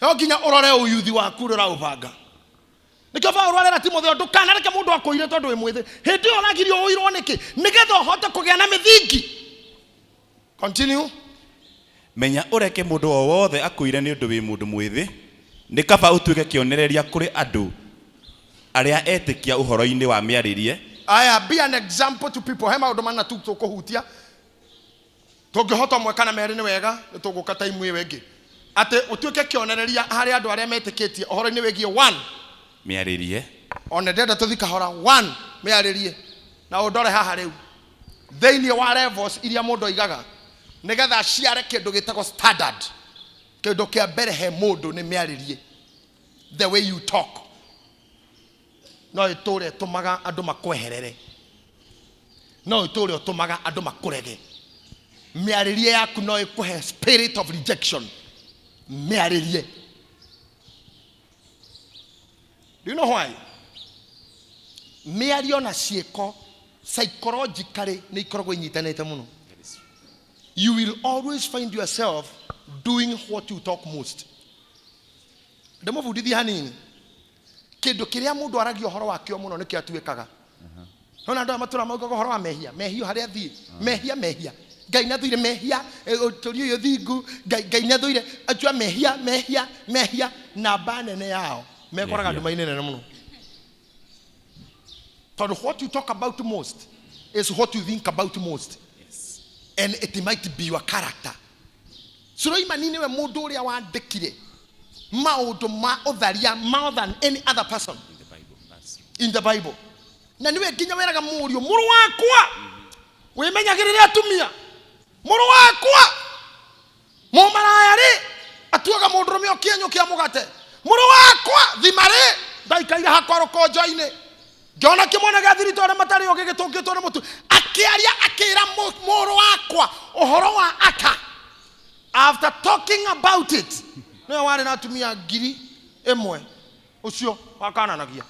No nginya ũrore ũyuthi waku ũrĩa ũraũbanga. Nĩkĩo Paulo arera Timotheo, ndũkanareke mũndũ akũire tondũ wĩ mwĩthĩ. Hĩndĩ ĩyo ũragirio ũirwo nĩkĩ? Nĩgetha ũhote kũgĩa na mĩthingi. Continue. Menya ũreke mũndũ o wothe akũire nĩ ũndũ wĩ mũndũ mwĩthĩ, nĩ kaba ũtuĩke kĩonereria kũrĩ andũ arĩa etĩkia ũhoro-inĩ wa mĩarĩrie, Aya, be an example to people. He maũndũ mana tu tũkũhutia. Tũngĩhota ũmwe kana merĩ nĩ wega, nĩ tũgũka time ĩyo ĩngĩ. Atĩ ũtuĩke kĩonereria harĩ andũ arĩa metĩkĩtie ũhoro-inĩ wĩgiĩ one. Mĩarĩrie. Ona ndĩrenda tũthi kahora. One, mĩarĩrie. Na ũndore haha rĩu. Thĩinĩ wa levels iria mũndũ aigaga nĩgetha aciare kĩndũ gĩtagwo standard. Kĩndũ kĩa mbere he mũndũ nĩ mĩarĩrie. The way you talk. No ĩtũre ĩtũmaga andũ makweherere. No ĩtũre ũtũmaga andũ makũrege. Mĩarĩrie yaku no ĩkũhe spirit of rejection. Mĩarĩrie. Do you know why? Mĩario na ciĩko psychologically nĩ ikoragwo inyitanĩte mũno. You will always find yourself doing what you talk most. Ndĩmũbundithie hanini. Kĩndũ kĩrĩa mũndũ aragia ũhoro wakĩo mũno nĩkĩo atuĩkaga. Nona andũ aya matũra maugaga ũhoro wa mehia, mehia o harĩa athiĩ, mehia mehia. Ngai nĩ athũire mehia, ũtũri ũyũ thingu, Ngai Ngai nĩ athũire atua mehia mehia mehia. Namba nene yao mekoraga Mehia. nduma-inĩ nene mũno. Tondũ what you talk about most is what you think about most. And it might be your character. Suleimani nĩwe mũndũ ũrĩa wandĩkire maũndũ ma ũtharia more than any other person In the Bible. That's true. in the Bible. Na nĩwe nginya weraga mũriũ, mũrũ wakwa wĩmenyagĩrĩre atumia, mũrũ wakwa mũmaraya rĩ atuaga mũndũrũme o kĩenyũ kĩa mũgate, mũrũ wakwa thima rĩ ndaikaire hakwa rũkonjo-inĩ ngĩona kĩmwana gĩa thiritũ arĩa matarĩ ũgĩ gĩtũngĩtwo nĩ mũtu akĩaria akĩra mũrũ wakwa ũhoro wa aka. After talking about it, nĩwe warĩ na atumia 1000 ũcio wakananagia.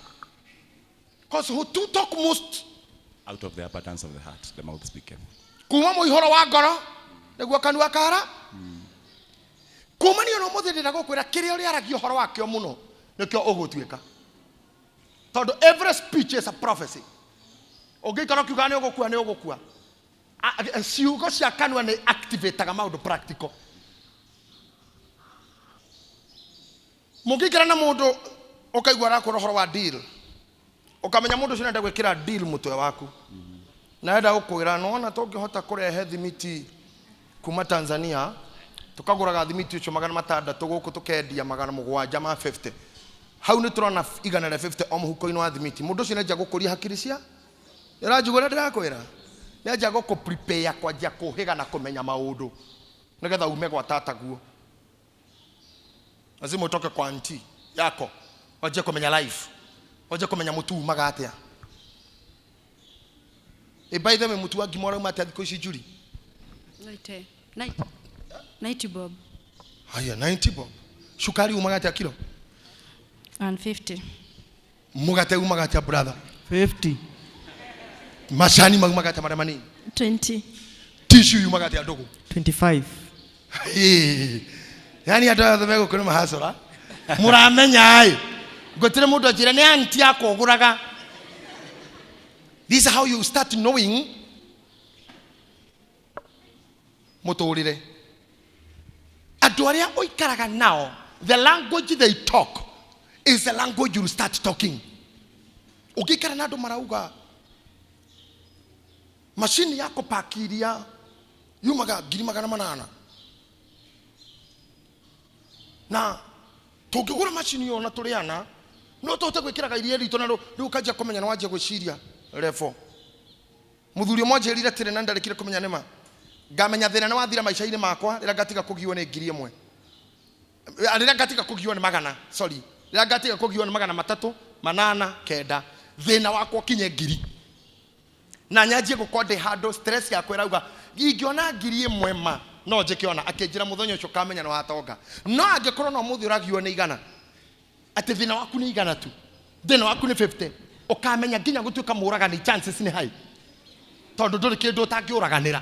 Cause who to talk most Out of the abundance of the heart, the mouth speaketh. Kuma mũihũro wa ngoro nĩguo kanua kara. Kumania na ũmũthĩ ndĩrenda gũkwĩra kĩrĩa ũrĩaragia ũhoro wakĩo mũno nĩkĩo ũgũtuĩka. Tondũ every speech is a prophecy. Ũngĩikara ũkiuga nĩ ũgũkua nĩ ũgũkua. Ciugo cia kanua nĩ activataga maũndũ practical. Mũngĩikara na mũndũ ũkaigua arakwĩra ũhoro wa deal, ũkamenya mũndũ ũcio nĩenda gwĩkĩra deal mũtwe waku. Na enda gũkwĩra nĩwona tũngĩhota kũrehe thimiti kuma Tanzania, tũkagũraga thimiti ũcio 600 gũkũ tũkendia 750. Hau nĩ tũrona 150 o mũhuko-inĩ wa thimiti. Mũndũ ũcio nĩanjia gũkũria hakiri cia Nĩũranjigua ũrĩa ndĩrakwĩra? Nĩanjia gũkũ prepare kwanjia kũhĩga na kũmenya maũndũ nĩgetha ume gwa tataguo. Lazima utoke kwa auntie yako wanjie kũmenya life, wanjie kũmenya mũtu umaga atĩa. Ĩ by the way mũtu wa ngima ũrauma atĩa thikũ ici Julie? 90. 90. 90 bob. Haya 90 bob. Cukari umaga atĩa kilo? 150. Mũgate umaga atĩa brother? 50. Macani maumaga atĩa marĩa manini? 20. Tissue yumaga atĩa ndũgũ? 25. Hĩ. Yaani andũ aya othe megũkũ nĩ mahacora. Mũramenya ĩ. Ngũtire mũndũ anjĩra nĩ anti yakwa ũgũraga. This is how you start knowing mũtũrĩre. Andũ arĩa ũikaraga nao, the language they talk is the language you start talking. Ũngĩikara na andũ marauga macini ya kũpaki iria yumaga 800,000 na tũngĩgũra macini ĩyo na tũrĩ ana no tũhote gwĩkĩraga iria ritũ na rĩu ũkanjia kũmenya na wanjia gwĩciria level. Mũthuri ũmwe anjĩrire atĩrĩ na ndarĩkire kũmenya nĩ ma, ngamenya thĩna nĩ wathira maica-inĩ makwa rĩrĩa ngatiga kũgiywo nĩ 1000. Rĩrĩa ngatiga kũgiywo nĩ magana, sorry, rĩrĩa ngatiga kũgiywo nĩ 300, 800, 900, thĩna wakwa ũkinye ngiri. Na nyanjie gũkorwo ndĩ handũ stress yakwa ĩrauga ingĩona 1000 ma no njĩke ona. Akĩnjĩra mũthenya ũcio ũkamenya nĩ watonga. No angĩkorwo no mũthĩ ũragiywo nĩ 100, atĩ thĩna waku nĩ 100 tu, thĩna waku nĩ 50, ũkamenya nginya gũtuĩka mũũragani chances nĩ high, tondũ ndũrĩ kĩndũ ũtangĩũraganĩra.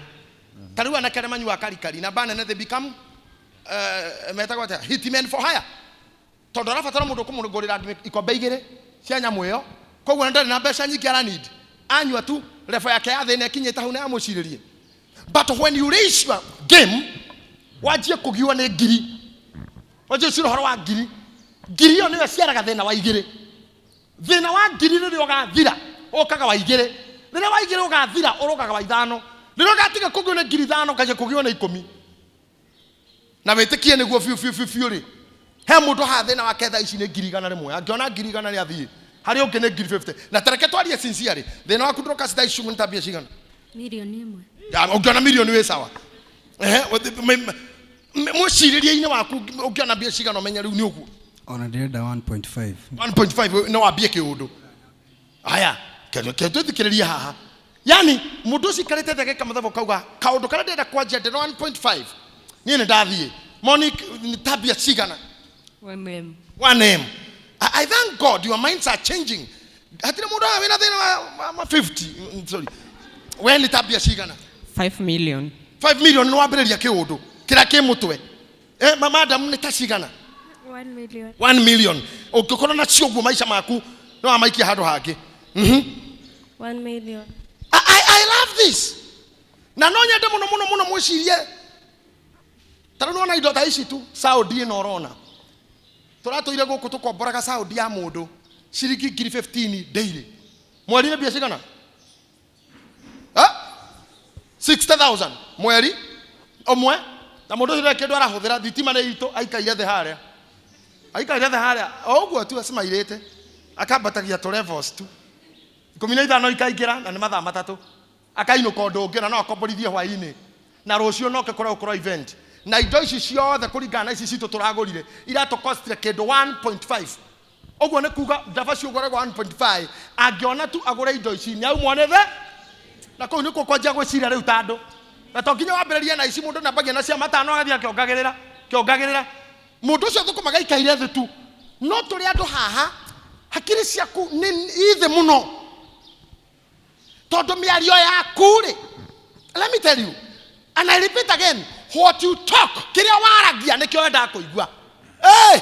Ta rĩu anake arĩa manyuaga karikari namba nene they become metagwo atĩa, hitmen for hire. Tondũ arabatara mũndũ ũkũmũgũrĩra ikombe igĩrĩ cia nyamũ ĩyo. Koguo na ndarĩ na mbeca nyingĩ ara need. Anyua tu level yake ya thĩna ĩkinyĩte hau na yamũcirĩrie. But when you raise your game, wanjie kũgiwa nĩ ngiri. Wanjie gwĩciria ũhoro wa ngiri. Ngiri ĩyo nĩyo ĩciaraga thĩna wa igĩrĩ. Thĩna wa ngiri rĩrĩa ũgathira, ũkaga wa igĩrĩ. Rĩrĩa wa igĩrĩ ũgathira, ũrũgaga wa ithano. Rĩrĩa ũgatiga kũgio nĩ ngiri ithano, ũkanjia kũgio nĩ ikũmi. Na wĩtĩkie nĩguo biũ biũ biũ biũ rĩ, he mũndũ haha thĩna wake thaa ici nĩ 100,000. Angĩona 100,000 athiĩ. Harĩ ũngĩ nĩ ngiri 50. Na ta reke twarie sincerely, thĩna waku ndũroka thaa ici nĩ ta mbia cigana? Mirioni ĩmwe. Ya, ũngĩona mirioni wĩ sawa. Ehe, mwĩcirĩrie-inĩ waku ũngĩona mbia cigana ũmenye rĩu nĩ ũguo. Ona ndĩrenda 1.5. 1.5 no wambie kĩũndũ. Aya, twĩthikĩrĩrie haha. Yani mũndũ ũcio aikarĩte thĩ agĩka mathabu akauga kaũndũ karĩa ndĩrenda kwanjia ndĩna 1.5 niĩ nĩ ndathiĩ. Monique, nĩ ta mbia cigana? 1M. 1M. I thank God your minds are changing. Hatirĩ mũndũ haha wĩna thĩna wa 50. Sorry. We nĩ ta mbia cigana? 5 million. 5 million nĩ wambĩrĩria kĩũndũ kĩrĩa kĩ mũtwe. Madam nĩ ta cigana? 1 million. 1 million. Ũngĩkorwo nacio ũguo maica maku no wamaikia handũ hangĩ. 1 million. I love this. Na no nyende mũno mũno mũno mwĩcirie. Ta rĩu nĩwona indo ta ici tu, sound ĩno ũrona. Tũratũire gũkũ tũkomboraga sound ya mũndũ ciringi ngiri 15 daily. Mweri nĩ mbia cigana? 60,000 mweri ũmwe. Na mũndũ ũcio ndarĩ kĩndũ arahũthĩra, thitima nĩ itũ, aikaire thĩ harĩa. Aikaire thĩ harĩa, o ũguo tu acimairĩte. Akambatagia tũ levels tu. 15 ikaingĩra na nĩ mathaa matatũ. Akainũka ũndũ ũngĩ na no akomborithie hwaĩ-inĩ. Na rũciũ no oke kũrĩa gũkorwo event. Na indo ici ciothe kũringana na ici citũ tũragũrire, iratũcostire kĩndũ 1.5. Ũguo nĩ kuga ndaba ciũgũragwo 1.5. Angĩona tu agũre indo ici, nĩ aumwo nĩ thĩ. Na kũu nĩkuo kwanjia gwĩciria rĩu ta andũ. Na to nginya wambĩrĩrie na ici, mũndũ nĩambagia na cia matano agathiĩ akĩongagĩrĩra, akĩongagĩrĩra. Mũndũ ũcio thũkũmaga aikaire thĩ tu. No tũrĩ andũ haha, hakiri ciaku nĩ ithĩ mũno. Tondũ mĩario yaku rĩ, let me tell you, and I repeat again, what you talk, kĩrĩa waragia nĩkĩo wendaga kũigua. Hey!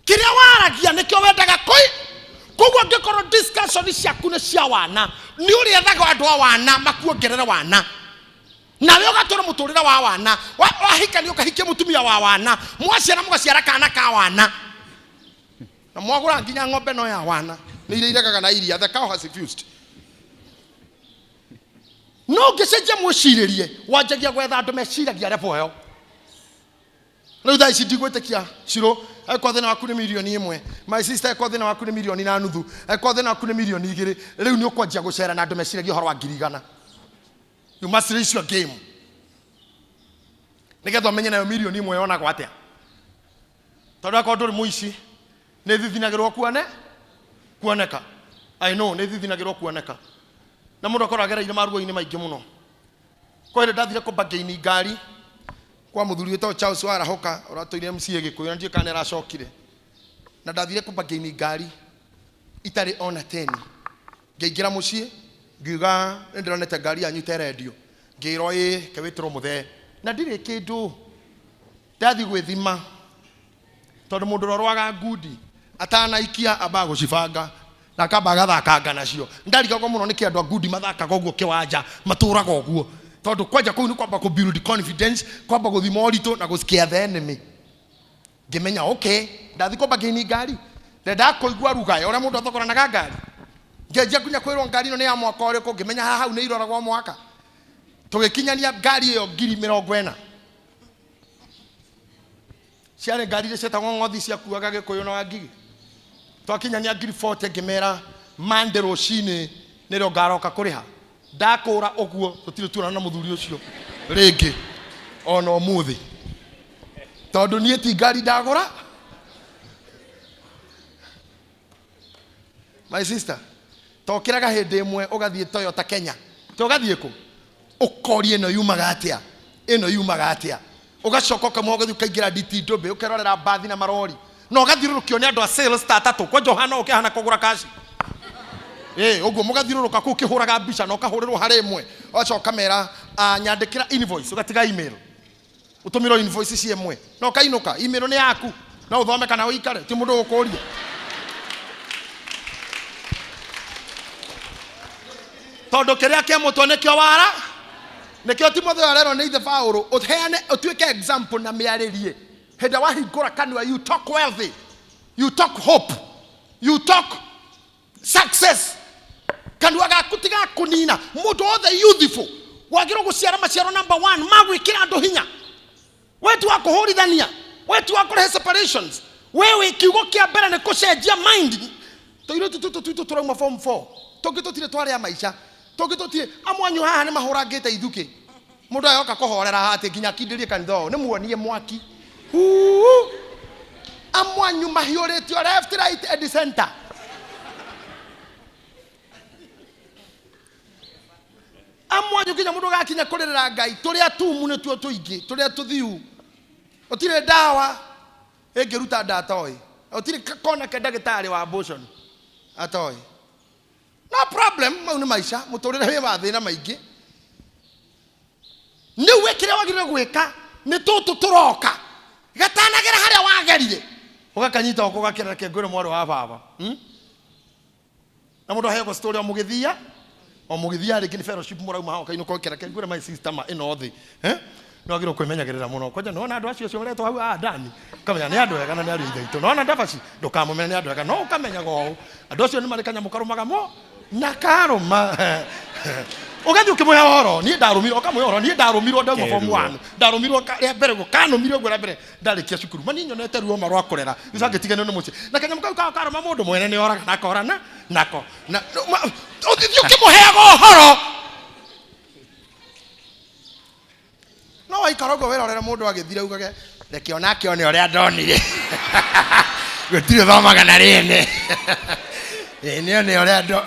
Kĩrĩa waragia nĩkĩo wendaga kũi-. Koguo angĩkorwo discussion ciaku nĩ cia wana, nĩ ũrĩethaga andũ a wana makuongerere wana. Nawe ũgatũra mũtũrĩre wa wana. Wahikania ũkahikia mũtumia wa wana, mwaciara mũgaciara kana ka wana. Na mwagũra nginya ng'ombe no ya wana. Nĩ iria iregaga na iria, the cow has refused. No ũngĩcenjia mwĩcirĩrie, wanjagia gwetha andũ meciragia level ĩyo. Rĩu thaa ici ndigwĩtĩkia Shiro, angĩkorwo thĩna waku nĩ mirioni ĩmwe, my sister, angĩkorwo thĩna waku nĩ mirioni na nuthu, angĩkorwo thĩna waku nĩ mirioni igĩrĩ, rĩu nĩ ũkwanjia gũcera na andũ meciragia ũhoro wa ngiri igana. You must raise your game. Nĩgetha ũmenye nayo mirioni ĩmwe yonagwo atĩa. Tondũ akorwo ndũrĩ mũici, nĩ thithinagĩrwo kuoneka. I know, nĩ thithinagĩrwo kuoneka. Na mũndũ akorwo agereire maruo-inĩ maingĩ mũno. Kwa hĩndĩ ndathire kũbargain ngari kwa mũthuri wĩtagwo Charles Warahoka, ũratũire MCA Gĩkũyũ, na ndiũĩ kana nĩ aracokire. Na ndathire kũbargain ngari itarĩ ona teni. Ngĩingĩra mũciĩ, ngiuga nĩ ndĩronete ngari yanyu ta ĩrendio. Ngĩrwo ĩĩ, ke wĩtĩrwo mũthee. Na ndirĩ kĩndũ. Ndathiĩ gwĩthima. Tondũ mũndũ ũrĩa ũrũaga ngundi atanaikia ambaga gũcibanga na akamba agathakanga nacio. Ndarigagwo mũno nĩkĩ andũ a ngundi mathakaga ũguo kĩwanja, matũraga ũguo. Tondũ kwanja kũu nĩ kwamba kũ build confidence, kwamba gũthima ũritũ na gũ scare the enemy. Ngĩmenya okay, ndathiĩ kwamba ngĩini ngari. Ndendaga kũigua ruga ya ũrĩa mũndũ athogoranaga ngari. Ngĩanjia nginya kwĩrwo ngari ĩno nĩ ya mwaka ũrĩkũ, ngĩmenya haha hau nĩ iroragwo mwaka. Tũgĩkinyania ngari ĩyo ngiri mĩrongo ĩna. Ciarĩ ngari iria cietagwo ng'othi ciakuaga Gĩkũyũ na Wangigĩ. Twakinyania ngiri 40 ngĩmera Monday rũcinĩ nĩrĩo ngaroka kũrĩha. Ndakũra ũguo tũtirĩ tuonana na mũthuri ũcio rĩngĩ ona ũmũthĩ. Tondũ niĩ ti ngari ndagũra. My sister, tokĩraga hĩndĩ ĩmwe ũgathiĩ Toyota Kenya. To ũgathiĩ kũ? Ũkoria ĩno yumaga atĩa? Ĩno yumaga atĩa? Ũgacoka ũkamũha ũgathiĩ ũkaingĩra DT Ndũmbe, ũkerorera mbathi na marori. Na ũgathiũrũrũkio nĩ andũ a sales ta atatũ. Kwanja ũhana ũũ ũkĩhana kũgũra kaci. Ũguo mũgathiũrũrũka kũu ũkĩhũraga mbica na ũkahũrĩrwo harĩ ĩmwe. Ũgacoka ũkamera, nyandĩkĩra invoice, ũgatiga email. Ũtũmĩrwo invoice cia ĩmwe. Na ũkainũka, email nĩ yaku. No ũthome kana ũikare, ti mũndũ ũgũkũria. Tondũ kĩrĩa kĩa mũtwe nĩkĩo wara, nĩkĩo Timotheo arerwo nĩ ithe Paũlũ, ũheane ũtuĩke example na mĩarĩrie. Hĩndĩ ĩrĩa wahingũra kanua, you talk wealthy, you talk hope, you talk success. Kanua gaku ti gakũnina. Mũndũ wothe youthful wagĩrĩirwo gũciara maciaro number one ma gwĩkĩra andũ hinya. We ti wa kũhũrithania, we ti wa kũrehe separations. We wĩ kiugo kĩa mbere nĩ kũcenjia mind. Tũirĩtu tũtũ twitũ tũrauma form 4, tũngĩ tũtirĩ twarĩa maica, tũngĩ tũtirĩ. Amwe anyu haha nĩ mahũrangĩte ithukĩ. Mũndũ ayoka kũhorera haha atĩ nginya akindĩrie kanitha ũyũ, nĩ muonie mwaki. Huu. Amwe anyu mahiũrĩtio left, right and center. Amwe anyu nginya mũndũ gakinya kũrĩrĩra Ngai, tũrĩa tumu nĩtuo tũingĩ, tũrĩa tũthiu. Gũtirĩ ndawa ĩngĩruta nda atoĩ. Gũtirĩ kona ke ndagĩtarĩ wa abortion atoĩ. No problem, mau nĩ maica, mũtũrĩre wĩ mathĩna maingĩ. Nĩ we kĩrĩa wagĩrĩirwo gwĩka nĩ tũtũ tũroka gatanagera harĩa wagerire, ũgakanyita ũko ũgakĩra reke ngwĩre mwarĩ wa baba. Na mũndũ aheagwo story o mũgĩthia, o mũgĩthia rĩngĩ nĩ fellowship mũrauma hau kainũka ũkĩra reke ngwĩre my sister ma ĩno thĩ. Nĩ wagĩrĩirwo kwĩmenyagĩrĩra mũno. Kwanja nĩwona andũ acio acio maretwo hau a Dani, ũkamenya nĩ andũ ega na nĩ ariũ a Ithe witũ. Nĩwona Ndabaci, ndũkamũmene nĩ andũ ega, no ũkamenyaga ũũ andũ acio nĩ marĩ kanyamũ karũmaga mo na karũma. Ũgathiĩ ũkĩmũhe ũhoro, niĩ ndarũmirwo, ũkamũhe ũhoro, niĩ ndarũmirwo ndauma form Keruo. 1, ndarũmirwo rĩa mbere ũguo, kanũmire ũguo rĩa mbere ndarĩkia cukuru. Ma niĩ nyonete ruo ma rwa kũrera, gĩcoka ngĩtiganĩrio nĩ mũciĩ. Na kanyamũ kau kao karũma mũndũ mwene nĩ oraga na akorana nako. Na, ũthiĩ ũkĩmũheaga ũhoro. No waikara ũguo wĩrorere mũndũ agĩthira ugage reke onake one ũrĩa ndonire. Gũtirĩ ũthomaga na rĩene. Ĩĩ, nĩ one ũrĩa ndo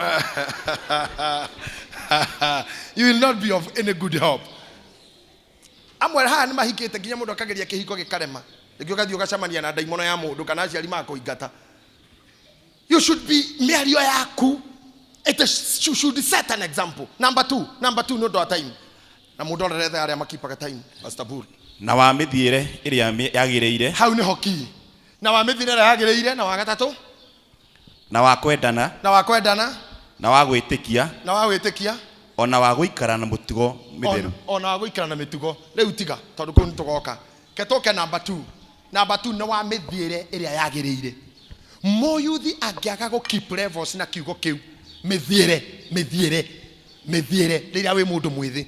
You will not be of any good help. Amwe haha nĩ mahikĩte nginya mũndũ akageria kĩhiko gĩkarema. Rĩngĩ ũgathiĩ ũgacemania na ndaimono ya mũndũ kana aciari makũingata. You should be mĩario yaku. It is, you should set an example. Number two, number two, nĩ ũndũ wa time. Na mũndũ orere the arĩa makipaga time, Pastor Bull. Na wa mĩthiĩre ĩrĩa yagĩrĩire. Hau nĩho key. Na wa mĩthiĩre ĩrĩa yagĩrĩire, na wa gatatũ. Na wa kwendana. Na wa kwendana. Na wa gwĩtĩkia. Na wa gwĩtĩkia. O na wa gũikara na mũtugo mĩtheru. O na wa gũikara na mĩtugo. Rĩu tiga, tondũ kũu nĩtũgoka. Ke tũke number 2. Number 2 nĩ wa mĩthiĩre ĩrĩa yagĩrĩire. Mũyuthi angĩaga gũ keep levels na kiugo kĩu, mĩthiĩre, mĩthiĩre, mĩthiĩre rĩrĩa wĩ mũndũ mwĩthĩ.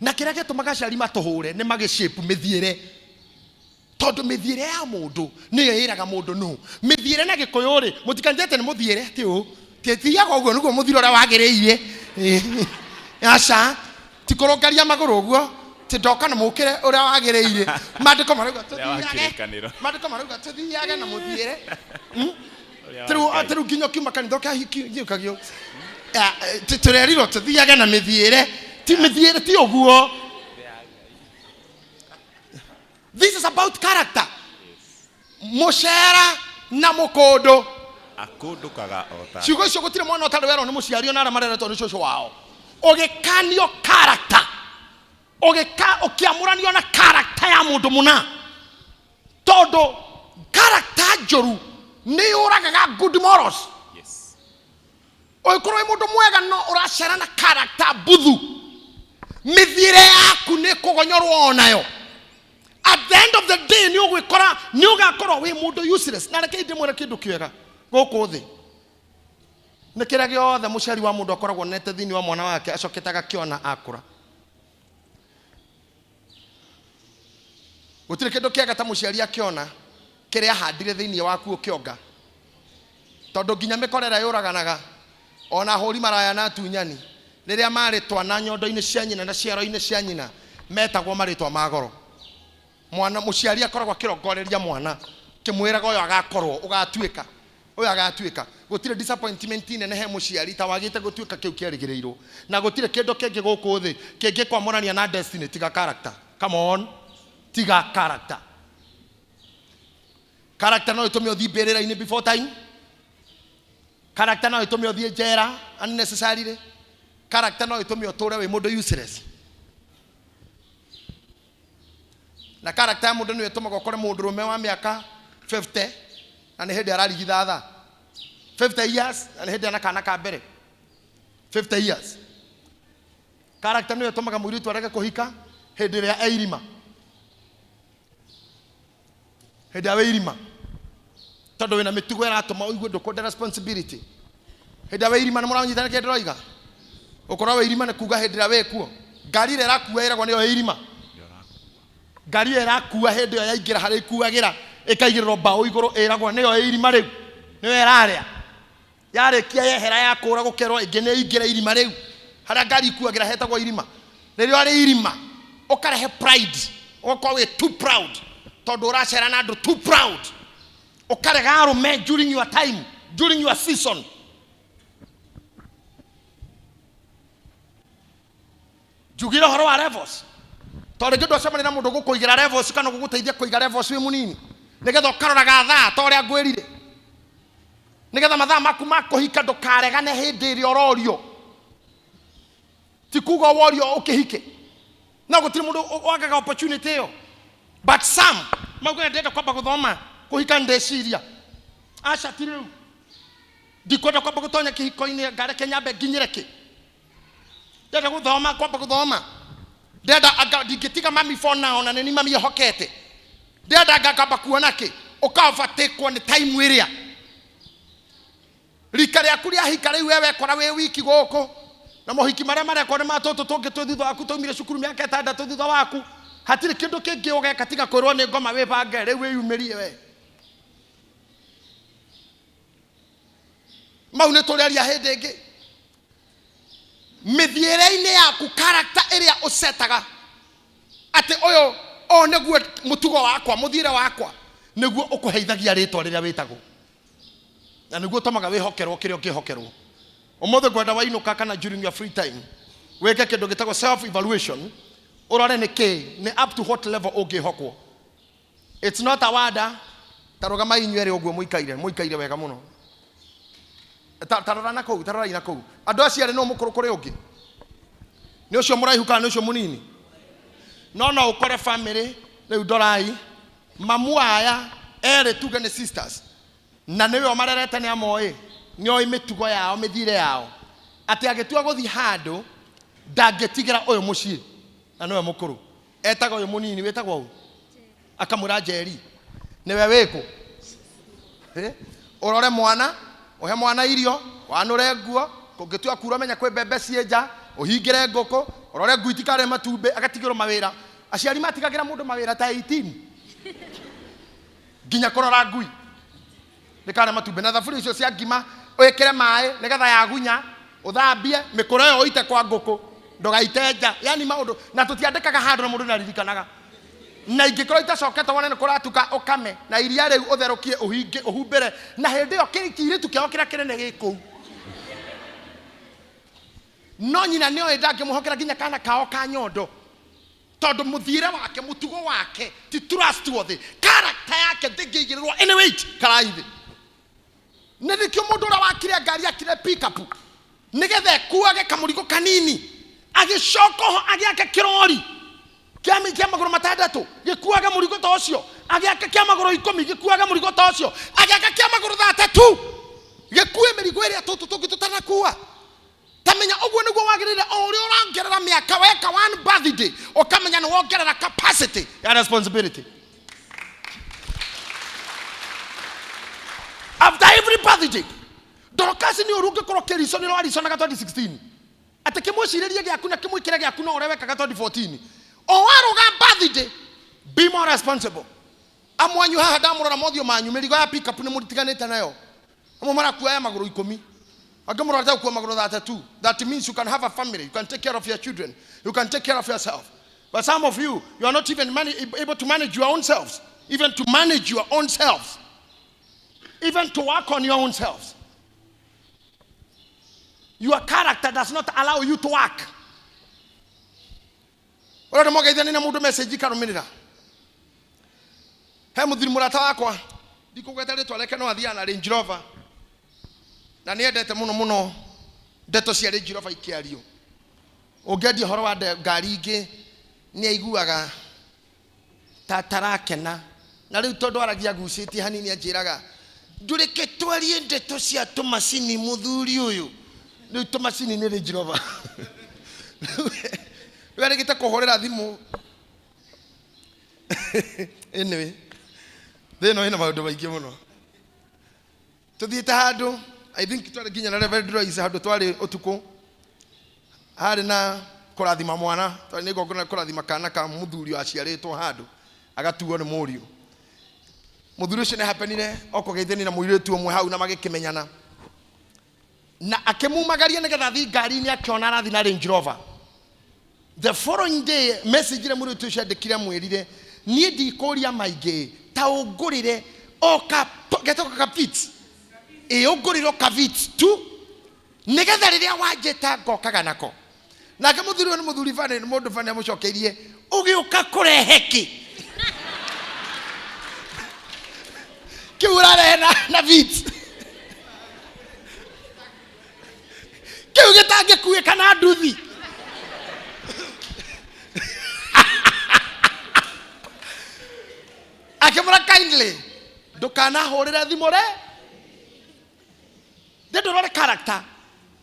Na kĩrĩa gĩtũmaga aciari matũhũre nĩ magĩ shape mĩthiĩre. Tondũ mĩthiĩre ya mũndũ nĩyo ĩraga mũndũ nũ. Mĩthiĩre na Gĩkũyũ rĩ, mũtikanjĩte nĩ mũthiĩre ti ũũ. Tĩthiaga ũguo nĩguo mũthiro ũrĩa wagĩrĩire. Aca, ti kũrũngaria magũrũ ũguo, ti ndoka na mũkĩre ũrĩa wagĩrĩire. Maandĩko marauga Ũrĩa wa tũthiage. kĩrĩkanĩro. Maandĩko marauga tũthiage na mũthiĩre. Ũrĩa wa Tĩrĩu, Ngai. tĩrĩu nginya ũkiuma kanitha ũkahikio. Tũrerirwo tũthiage na mĩthiĩre. Ti mĩthiĩre, ti ũguo. This is about character. Mũcera na mũkũndũ. Akũndũkaga o ta. Ciugo icio gũtirĩ mwana ũtarĩ werwo nĩ mũciari ona arĩa mareretwo nĩ cũcũ wao. Ũgĩkanio character. Ũkĩamũranio na character ya mũndũ mũna. Tondũ character njũru nĩ yũragaga good morals. Yes. Ũngĩkorwo wĩ mũndũ mwega no ũracera na character mbuthu, mĩthiĩre yaku nĩ kũgonyorwo onayo. At the end of the day nĩ ũgwĩkora nĩ ũgakorwo wĩ mũndũ useless. Na reke ndĩmwĩre kĩndũ kĩega gũkũ thĩ, nĩ kĩrĩa gĩothe mũciari wa mũndũ akoragwo onete thĩinĩ wa mwana wake acokete agakĩona akũra. Gũtirĩ kĩndũ kĩega ta mũciari akĩona kĩrĩa ahandire thĩinĩ waku ũkĩonga. Tondũ nginya mĩkora ĩrĩa yũraganaga ona ahũri maraya na atunyani rĩrĩa marĩ twana nyondo-inĩ cia nyina na ciero-inĩ cia nyina metagwo marĩtwa ma goro. Mwana mũciari akoragwo akĩrongoreria mwana kĩmwĩraga ũyũ agakorwo ũgatuĩka, ũyũ agatuĩka. Gũtirĩ disappointment nene he mũciari ta wagĩte gũtuĩka kĩu kĩerĩgĩrĩirwo. Na gũtirĩ kĩndũ kĩngĩ gũkũ thĩ kĩngĩkwamũrania na destiny tiga character. Come on, tiga character. Character no ĩtũme ũthiĩ mbĩrĩra-inĩ before time. Character no ĩtũme ũthiĩ njera unnecessarily. Character no ĩtũme ũtũre wĩ mũndũ useless. Na character ya mũndũ nĩyo ĩtũmaga ũkore mũndũrũme wa mĩaka 50 na nĩ hĩndĩ ararigithatha. 50 years na nĩ hĩndĩ ana kana ka mbere. 50 years. Character nĩyo ĩtũmaga mũirĩtu arege kũhika hĩndĩ ĩrĩa e irima. Hĩndĩ ĩrĩa wĩ irima. Tondũ wĩna mĩtugo ĩratũma ũigue ndũkwenda responsibility. Hĩndĩ ĩrĩa wĩ irima nĩ mũranyita nĩkĩo ndĩroiga. Gũkorwo wĩ irima nĩ kuga hĩndĩ ĩrĩa wĩ kuo. Ngari ĩrĩa ĩrakua ĩragwo nĩyo ĩ irima. Ngari ĩyo ĩrakua hĩndĩ ĩyo yaingĩra harĩa ikuagĩra ĩkaigĩrĩrwo mbaũ igũrũ ĩragwo nĩyo ĩ irima rĩu. Nĩyo ĩrarĩa. Yarĩkia yehera yakũra gũkerwo ĩngĩ nĩ ĩingĩre irima rĩu. Harĩa ngari ikuagĩra hetagwo irima. Rĩrĩa rĩ irima ũkarehe pride, ũgakorwo wĩ too proud tondũ ũracera na andũ too proud. Ũkarega arũme during your time, during your season. Njugire ũhoro wa levels. Tondũ rĩngĩ ndwacemania na mũndũ ũgũkũigĩra levels kana ũgũgũteithia kũiga levels wĩ mũnini. Nĩgetha ũkaroraga thaa ta ũrĩa ngwĩrire. Nĩgetha mathaa maku ma kũhika ndũkaregane hĩndĩ ĩrĩa ũrorio. Ti kuga worio ũkĩhike. No gũtirĩ mũndũ wagaga opportunity ĩyo. But some maugaga ndĩrenda kwamba gũthoma kũhika ndeciria. Aca ti rĩu. Ndikwenda kwamba gũtonya kĩhiko-inĩ ngareke nyambe nginyĩre kĩ. Ndĩrenda gũthoma kwamba gũthoma. Ndĩrenda anga ndingĩtiga mami for now na nĩ mami ehokete. Ndĩrenda anga ngamba kuona kĩ. Ũka overtake nĩ time ĩrĩa. Rika rĩaku rĩahika rĩu we wekora wĩ wiki gũkũ. Na mohiki marĩa marekwo nĩ ma tũtũ tũngĩ twĩ thutha waku twaumire cukuru mĩaka ĩtandatũ thutha waku. Hatirĩ kĩndũ kĩngĩ ũgeka tiga kwĩrwo nĩ ngoma wĩbange rĩu wĩyumĩrie we. Mau nĩ tũrĩaria hĩndĩ ĩngĩ. Mĩthiĩre-inĩ yaku character ĩrĩa ũcetaga atĩ ũyũ ũyũ nĩguo mũtugo wakwa mũthiĩre wakwa nĩguo ũkũheithagia rĩtwa rĩrĩa wĩtagwo na nĩguo ũtũmaga wĩhokerwo kĩrĩa ũngĩhokerwo. Ũmũthĩ ngwenda wainũka kana during your free time wĩke kĩndũ gĩtagwo self evaluation ũrore nĩ kĩ nĩ up to what level ũngĩhokwo. It's not a word. Ta rũgamai inyuĩ erĩ ũguo mũikaire mũikaire wega mũno. Ta rora na kũu, ta rorai na kũu. Andũ acio erĩ nũ mũkũrũ kũrĩ ũngĩ? Nĩ ũcio mũraihu kana nĩ ũcio mũnini? No no ũkore family rĩu ndorai mamu aya erĩ tuge nĩ sisters na nĩwe ũmarerete nĩ amoĩ nĩ oĩ mĩtugo yao mĩthiĩre yao atĩ agĩtua gũthiĩ handũ ndangĩtigĩra ũyũ mũciĩ na nĩwe mũkũrũ etaga ũyũ mũnini wĩtagwo ũ akamwĩra Njeri nĩwe wĩkũ. Ũrore mwana ũhe mwana irio wanũre nguo kũngĩtua kura menya kwĩ mbembe ciĩ nja ũhingĩre ngũkũ ũrore ngui itikarĩe matumbĩ agatigĩrwo mawĩra. Aciari matigagĩra mũndũ mawĩra ta 18 nginya kũrora ngui ndĩkarĩe matumbĩ na thaburia icio cia ngima wĩkĩre maĩ nĩgetha yagunya ũthambie mĩkũro ĩyo ũite kwa ngũkũ ndũgaite nja. Yani maũndũ na tũtiandĩkaga handũ na mũndũ nĩaririkanaga. Na ingĩkorwo itacokete wone nĩ kũratuka ũkame na iria rĩu ũtherũkie ũhinge ũhumbĩre na hĩndĩ ĩyo kĩirĩtu kĩao kĩrĩa kĩnene gĩ kũu. No nyina nĩoĩ ndangĩmũhokera nginya kana kao ka nyondo tondũ mũthiĩre wake mũtugo wake ti trustworthy character yake ndĩngĩigĩrĩrwo any weight karai thĩ. Nĩ nĩkĩo mũndũ ũrĩa wakire ngari akire pickup nĩgetha ĩkuage kamũrigo kanini agĩcoka ho agĩake kĩrori kĩa magũrũ matandatũ gĩkuage mũrigo ta ũcio agĩaka kĩa magũrũ 10 gĩkuage mũrigo ta ũcio agĩaka kĩa magũrũ 3 gĩkue mĩrigo ĩrĩa tũtũ tũngĩ tũtanakua. Tamenya ũguo nĩguo wagĩrĩire o ũrĩa ũrongerera mĩaka weka one birthday ũkamenya nĩ wongerera capacity ya responsibility. After every birthday Dorcas nĩ ũru ũngĩkorwo kĩrico nĩ wariconaga 2016 atĩ kĩmwĩcirĩrie gĩaku na kĩmwĩkĩre gĩaku no ũrĩa wekaga 2014 o warũga birthday be more responsible. Amwe anyu haha ndamũrora mothiũ manyu mĩrigo ya pickup nĩ mũtiganĩte nayo. Amwe marakua ya magũrũ 10 angĩ mũrorete gũkua magũrũ 32. That means you can have a family, you can take care of your children, you can take care of yourself. But some of you, you are not even able to manage your own selves, even to manage your own selves, even to work on your own selves. Your character does not allow you to work. Ũrenda mwageithania na mũndũ message ikarũmĩrĩra. He mũthuri mũrata wakwa ndikũgweta rĩtwa rĩake no athiaga na Range Rover na nĩendete mũno mũno ndeto cia Range Rover ikĩario. Ũngĩendia ũhoro wa ngari ingĩ nĩ aiguaga ta tarakena. Na rĩu tondũ aragia agucĩtie hanini anjĩraga ndũreke twarie ndeto cia tũmacini mũthuri ũyũ. Rĩu tũmacini nĩ Range Rover. Rĩu arĩgĩte kũhũrĩra thimũ. Anyway, thĩ ĩno ĩna maũndũ maingĩ mũno. Tũthiĩte handũ, I think twarĩ nginya na Reverend Royce handũ twarĩ ũtukũ. Harĩ na kũrathima mwana, twarĩ na igongona rĩa kũrathima kana ka mũthuri waciarĩtwo handũ, agatuo nĩ mũriũ. Mũthuri ũcio nĩ hapenire okũgeithania na mũirĩtu ũmwe hau na magĩkĩmenyana. Na akĩmumagaria nĩgetha athiĩ ngari-inĩ akĩona arathiĩ na Range Rover. The following day message ĩrĩa mũirĩtu ũcio andĩkire amwĩrire niĩ ndikũria maingĩ ta ũngũrĩre o ka getagwo ka Vitz. Ĩ ũngũrĩre o ka Vitz tu nĩgetha rĩrĩa wanjĩta ngokaga nako. Nake mũthuri ũyũ nĩ mũthuri bani, nĩ mũndũ bani amũcokeirie ũgĩũka kũrehe kĩ? Kĩu ũrarehe na Vitz. Kĩu gĩtangĩkuĩka na nduthi. Akĩmũra kindly ndũkanahũrĩre thimũ re ndĩ ndũrore character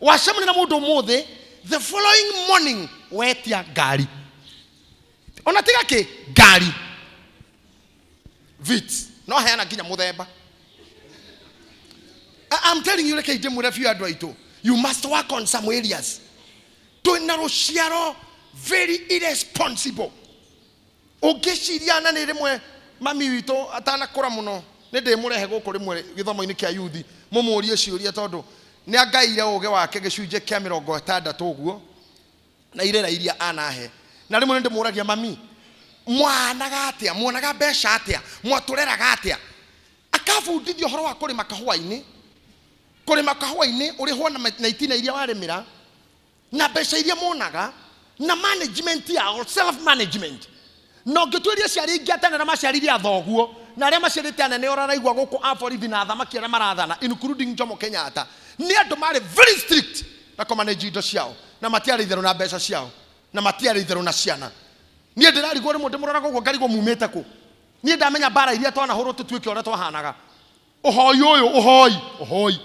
wacemania na mũndũ ũmũthĩ the following morning wetia ngari ona tiga kĩ ngari Vitz no heana nginya mũthemba. I'm telling you reke ndĩmwĩre biũ andũ aitũ you must work on some areas. Twĩna rũciaro very irresponsible. Ũngĩciria na nĩ rĩmwe mami witũ atanakũra mũno nĩ ndĩmũrehe gũkũ rĩmwe gĩthomo-inĩ kĩa yuthi mũmũrie ciũria tondũ nĩ angaire ũgĩ wake gĩcunjĩ kĩa mĩrongo ĩtandatũ ũguo na irĩra iria anahe. Na rĩmwe nĩ ndĩmũragia mami mwanaga atĩa, mwonaga mbeca atĩa, mwatũreraga atĩa? Akabundithia ũhoro wa kũrĩma kahũa-inĩ. Kũrĩma kahũa-inĩ ũrĩhwo na itina iria warĩmĩra na mbeca iria monaga na management yao, self management. Na ũngĩtuĩria aciari aingĩ a tene arĩa maciarire athoguo na arĩa maciarĩte anene ũraraigua gũkũ a borithi na athamaki arĩa marathana including Jomo Kenyatta nĩ andũ marĩ very strict na kũmanage indo ciao na matiarĩ itherũ na mbeca ciao na matiarĩ itherũ na ciana. Niĩ ndĩrarigwo rĩmwe ndĩmũroraga ũguo ngarigwo mumĩte kũ. Niĩ ndamenya mbara iria twanahũrwo tũtuĩke ũrĩa twahanaga. Ũhoi ũyũ, ũhoi, ũhoi.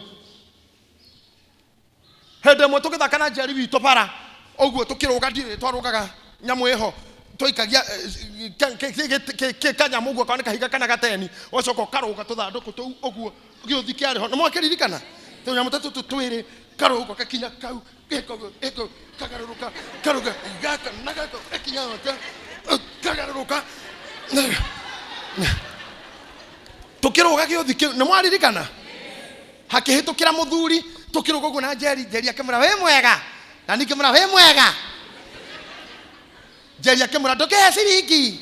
Hĩndĩ ĩmwe tũgĩthaka na njiari witũ bara ũguo tũkĩrũga ndiũĩ twarũgaga nyamũ ĩho twaikagia kanyamũ ũguo kana kahiga kana gateni ũgacoka ũkarũga tũthandũkũ tũu ũguo gĩũthi kĩarĩ ho nĩ mwakĩririkana tũnyamũ ta tũtũ twĩrĩ karũga gakinya kau gĩko kagarũrũka karũga gaka na gaka gakinya gaka kagarũrũka tũkĩrũga gĩũthi kĩu nĩ mwaririkana hakĩhĩtũkĩra mũthuri tũkĩrũga ũguo na Njeri. Njeri akĩmwĩra wĩ mwega, na niĩ ngĩmwĩra wĩ mwega. Njeri akĩmwĩra ndũkĩhe ciringi,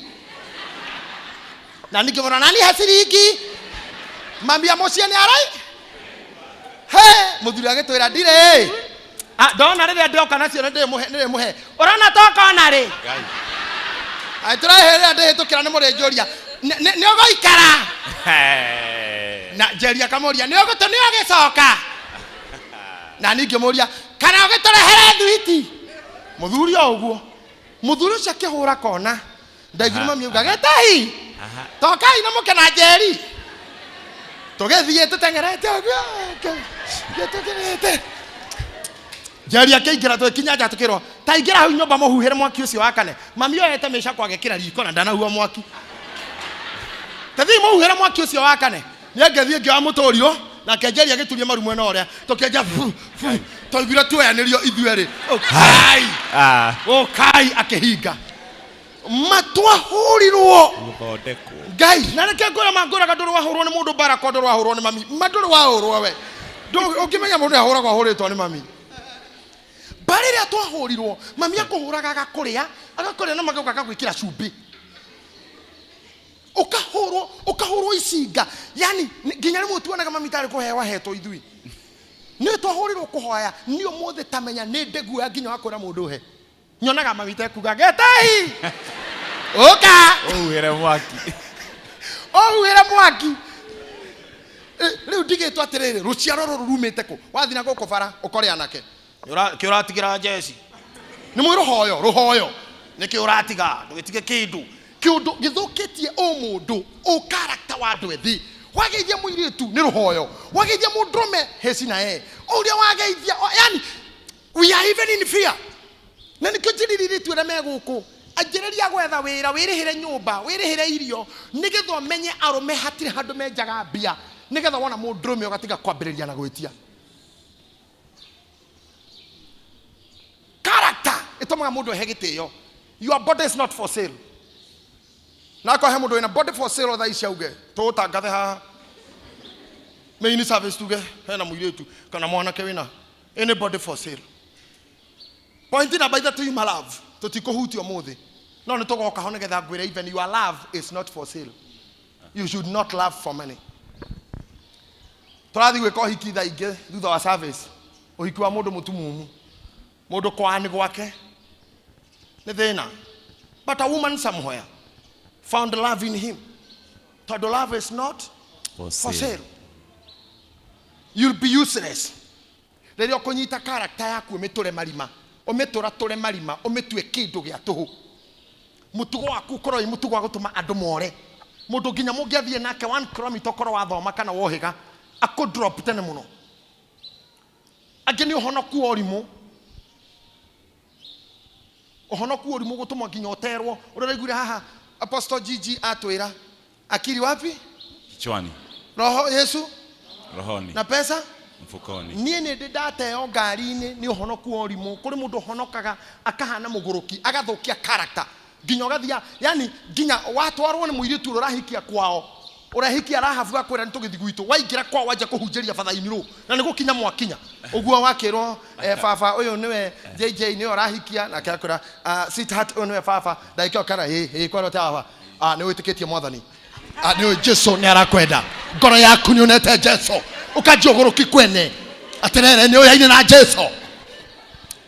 na niĩ ngĩmwĩra nani he ciringi. Mami a mũciĩ nĩ arai he mũthuri agĩtwĩra ndirĩ ndona rĩrĩa ndĩoka nacio nĩ ndĩmũhe ũrona tokona rĩ tũrehe rĩrĩa ndĩhĩtũkĩra nĩ mũrĩnjũria nĩ ũgũikara na Njeri akamũria nĩ ũgũtũ nĩ ũgĩcoka na niĩ ngĩmũria kana ũgĩtũrehere thwiti mũthuri o ũguo mũthuri ũcio akĩhũra kona ndaiguire mami auga gĩtahi tokai na mũke na Njeri tũgĩthiĩ tũteng'erete ũguo tũkĩrĩte Njeri akĩingĩra tũgĩkinya nja tũkĩrwo ta ingĩra hau nyũmba mũhuhĩre mwaki ũcio wakane mami oyete mĩcakũ agekĩra riko na ndanahuha mwaki ta thiĩ mũhuhĩre mwaki ũcio wakane niĩ ngĩthiĩ ngĩoya mũtũrirũ nake Njeri agĩturia maru mwena ũrĩa tũkĩenja fu fu twaiguire tuoyanĩrio ithuerĩ ũkai ũkai akĩhinga matwahũrirwo Gũthondekwo. Ngai na reke ngwĩra ma ngwĩraga ndũrĩ wahũrwo nĩ mũndũ mbara kwa ndũrĩ wahũrwo nĩ mami ma ndũrĩ wahũrwo we ũngĩmenya mũndũ ahũragwo ahũrĩtwo nĩ mami mbarĩ ĩrĩa twahũrirwo mami akũhũraga agakũrĩa agakũrĩa na magego agagwĩkĩra cumbĩ ũkahũrwo ũkahũrwo icinga yani nginya rĩmwe tuonaga mami tarĩ kũheo ahetwo ithuĩ nĩ twahũrirwo kũhoya niĩ ũmũthĩ tamenya nĩ ndĩguoya nginya wa kwĩra mũndũ he nyonaga mami tekuga getai ũka Ũhuhĩre mwaki. Ũhuhĩre mwaki. Rĩu ndigĩtwo atĩrĩrĩ rũciaro rũrũ rumĩte kũ wathiĩ na gũkũ bara ũkore anake kĩ ũratigĩra njeci nĩ mwĩ rũhoyo rũhoyo nĩkĩ ũratiga ndũgĩtige kĩndũ kĩu Kĩũndũ gĩthũkĩtie ũmũndũ, ũkarakta wa andũ ethĩ. Wageithia mũirĩtu nĩ rũhoyo, wageithia mũndũrũme heci na e ũrĩa wageithia, yani we are even in fear. Na nĩkĩo njĩrĩire airĩtu arĩa me gũkũ, anjĩrĩria gwetha wĩra, wĩrĩhĩre nyũmba, wĩrĩhĩre irio, nĩgetha ũmenye arũme hatirĩ handũ menjaga mbia, nĩgetha wona mũndũrũme ũgatiga kwambĩrĩria na gwĩtia. Character ĩtũmaga mũndũ ehe gĩtĩo. Your body is not for sale. Na akorwo he mũndũ wĩna body for sale thaa ici auge tũũtangathe haha main service, tuge hena mũirĩtu kana mwanake wĩna any body for sale. Point namba 3, yuma love tũtikũhutia ũmũthĩ, no nĩ tũgoka ho nĩgetha ngwĩre even your love is not for sale. You should not love for money. Tũrathiĩ gwĩka ũhiki thaa ingĩ thutha wa service, ũhiki wa mũndũ mũtumumu, mũndũ kwani gwake nĩ thĩna. But a woman somewhere found love in him, tondũ love is not for for sale. Sale. You'll be useless rĩrĩa ũkũnyita character yaku, ũmĩtũre marima, ũmĩtũratũre marima, ũmĩtue kĩndũ gĩa tũhũ. Mũtugo waku ũkorwo wĩ mũtugo wa gũtũma andũ more. Mũndũ nginya mũngĩathiĩ nake 1 kilometer, ũkorwo wathoma kana wohĩga, akũ drop tene mũno. Angĩ nĩ ũhonoku wa ũrimũ, ũhonoku wa ũrimũ gũtũma nginya ũterwo. Ũrĩa ũraiguire haha Apostle Gigi atwĩra, akili wapi? Kichwani. Roho Yesu Rohoni. Na pesa mfukoni. Niĩ nĩ ndĩ ndateo ngari-inĩ nĩ ũhonoku wa ũrimũ. Kũrĩ mũndũ ũhonokaga akahana mũgũrũki, agathũkia character nginya ũgathia, yani nginya watwarwo nĩ mũirĩtu ũrĩa ũrahikia kwao, ũrahikia Rahabu, akwĩra nĩ tũgĩthiĩ gwitũ. Waingĩra kwao wanjia kũhunjĩria bathaini rũ na nĩ gũkinya mwakinya ũguo wakĩrwo, baba ũyũ nĩwe JJ, nĩwe ũrahikia. Nake akwĩra, "Sweetheart, ũyũ nĩwe baba." Ndagĩka ĩyo kana ĩ ĩ kwarwo baba, nĩ wĩtĩkĩtie Mwathani? Nĩ Jesu nĩ arakwenda, ngoro yaku nĩ onete Jesu, ũkanjia ũgũrũki kwene atĩrĩrĩ, nĩ ũyaine na Jesu,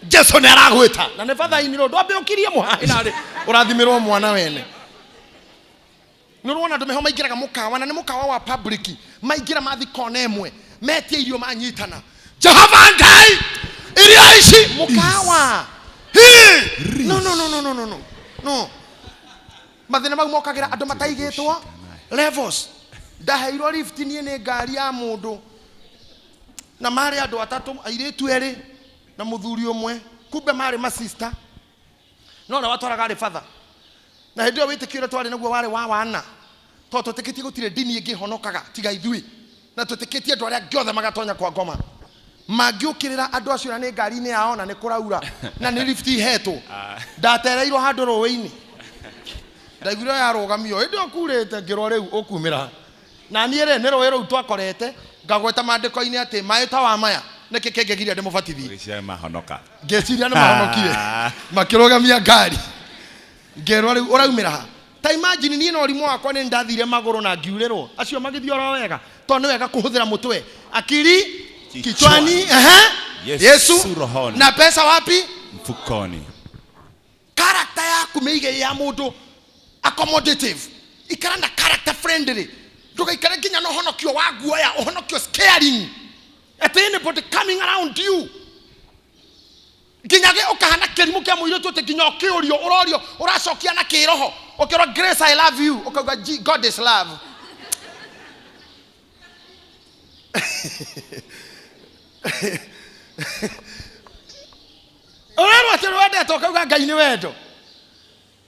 Jesu nĩ aragwĩta na nĩ bathaini rũ ndwambe ũkirie mũhaĩ narĩ ũrathimĩrwo mwana wene. Nĩ ũrona andũ meho maingĩraga mũkawa, na nĩ mũkawa wa public, maingĩra mathi kona ĩmwe, metia irio, manyitana, Jehova Ngai, irio ici mũkawa. Hi! No, no, no, no, no, no, no, no. Mathĩna mau mokagĩra andũ mataigĩtwo levels. Ndaheirwo lift niĩ nĩ ngari ya mũndũ, na marĩ andũ atatũ, airĩtu erĩ na mũthuri ũmwe. Kumbe marĩ masista, no ũrĩa watwaraga arĩ batha. Na hĩndĩ ĩyo wĩtĩkio ũrĩa twarĩ naguo warĩ wa wana, tondũ twĩtĩkĩtie gũtirĩ ndini ĩngĩ ĩhonokaga tiga ithuĩ, na twĩtĩkĩtie andũ arĩa angĩ othe magatonya kwa ngoma mangĩũkĩrĩra andũ acio. Na nĩ ngari-inĩ yao, na nĩ kũraura, na nĩ lift ihetwo. Ndatereirwo handũ rũĩ-inĩ, ndaiguire yarũgamio hĩndĩ ĩyo kurĩte, ngĩrwo rĩu ũkumĩra na niĩ rĩ nĩ rũĩ rũu twakorete. Ngagweta maandĩko-inĩ atĩ maĩ ta wa maya nĩkĩ kĩngĩgiria ndĩmũbatithie? Ũgĩciria mahonoka. Ngĩciria nĩ mahonokire. Makĩrũgamia ngari, ngĩrwo rĩu ũraumĩra ha. Ta imagine, niĩ na ũrimũ wakwa nĩ ndathire magũrũ na ngiurĩrwo, acio magĩthiĩ oro wega, tondũ nĩ wega kũhũthĩra mũtwe. Akili kichwani, ehe. Yesu Yesu rohoni. Na pesa wapi? Mfukoni. Character yaku mĩige ya mũndũ accommodative, ikara na character friendly. Ndũgaikare nginya na ũhonokio wa guoya, ũhonokio scaring at anybody coming around you, nginya gĩ ũkahana kĩrimũ kĩa mũirĩtu, atĩ nginya ũkĩũrio ũrorio ũracokia na kĩroho. Ũkĩrwo, "Grace, I love you," ũkauga, "God is love." Ũrerwo atĩ wendetwo, ũkauga Ngai nĩ wendo.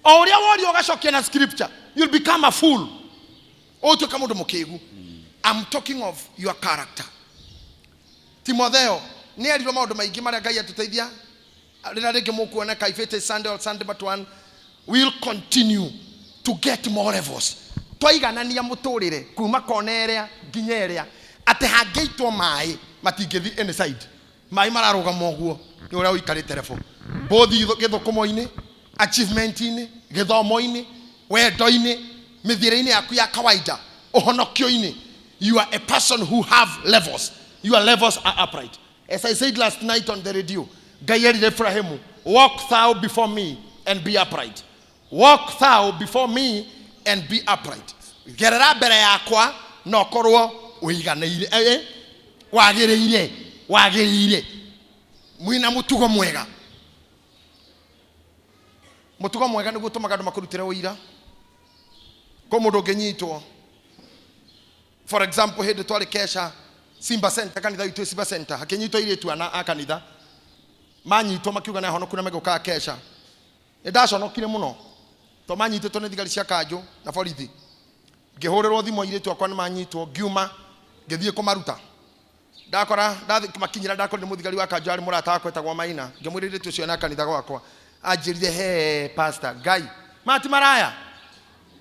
O ũrĩa worio ũgacokia na scripture. You'll become a fool, ũtuĩka mũndũ mũkĩgu. I'm talking of your character. Timotheo nĩ erirwo maũndũ maingĩ marĩa Ngai atũteithia. Rĩrĩa rĩngĩ mũkuoneka, if it is Sunday or Sunday but one, we'll continue to get more levels. Twaiganania mũtũrĩre kuma kona ĩrĩa nginya ĩrĩa, atĩ hangĩitwo maĩ matingĩthi any side, maĩ mararũgama ũguo nĩ ũrĩa ũikarĩte level, both gĩthũkũmo-inĩ, achievement-inĩ, gĩthomo-inĩ, wendo-inĩ, mĩthiĩre-inĩ yaku ya kawaida, ũhonokio-inĩ. You are a person who have levels. Your levels are upright. As I said last night on the radio, Ngai erire Ibrahimu, "Walk thou before me and be upright. Walk thou before me and be upright." Gerera mbere yakwa na ũkorwo ũiganĩire, wagĩrĩire, wagĩrĩire, mwĩna mũtugo mwega. Mũtugo mwega nĩguo ũtũmaga andũ makũrutĩre ũira. Kwĩ mũndũ ũngĩnyitwo, for example, hĩndĩ twarĩ kesha Simba Center, kanitha witũ Simba Center, hakĩnyitwo airĩtu ana a kanitha, manyitwo makiuga nĩ ahonoku na megũkaga kesha. Nĩ ndaconokire mũno to manyitĩtwo nĩ thigari cia kanjũ na borithi. Ngĩhũrĩrwo thimũ airĩtu akwa nĩ manyitwo, ngiuma ngĩthiĩ kũmaruta. Ndakora ndathi makinyĩra, ndakorire mũthigari wa kanjũ arĩ mũrata wakwa etagwo Maina. Ngĩmwĩra airĩtu ũcio na kanitha gwakwa. Anjĩrire, he pastor, Ngai mati maraya.